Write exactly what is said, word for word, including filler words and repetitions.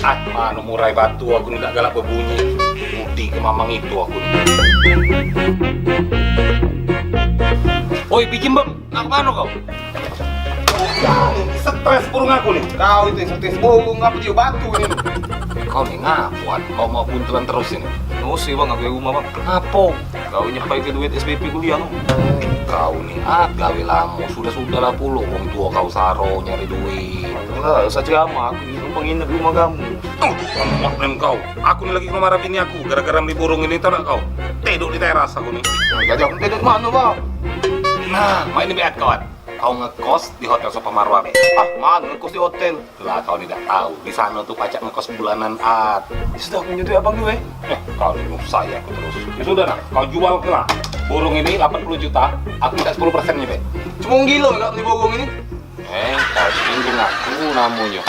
Ah, mano murai batu aku ni dak galak bebunyi. Budi ke mamang itu aku ni. Oi, Bijimbem, nak ke mano kau? Stres burung aku ni. Kau itu yang stres burung, ngapa dia batu ni? Kau ni ngapuan, kau mau buntelan terus ini. Emosi bang, aku di rumah bang. Ngapo? Kau nyepai ke duit S P P kuliah no. Kau ni ah gawe lamo, sudah-sudah lah pulo wong tuo kau saro nyari duit. Lah, usah ceramah, aku ni numpang nginep di rumah kamu. Tuh, lemah nem kau. Aku ni lagi kena marah bini aku gara-gara beli burung ini, tau dak kau? Tedok di teras aku ni. Jadi aku tedok mano bang? Nah, main ini beat kawan. Kau ngekos di Hotel Sofa Marwah be. Ah, mano ngekos di hotel? Lah, kau ni dak tau. Di sano tu pacak ngekos bulanan at. Ya sudah, aku nyuduh abang dulu eh. Eh, kau ni nyusah ya aku terus. Ya sudah nah, kau jual ke lah. Burung ini lapan puluh juta, aku minta sepuluh persennyo be. Cuma wong gilo kak beli burung ini. Eh, kau ni aku namonyo.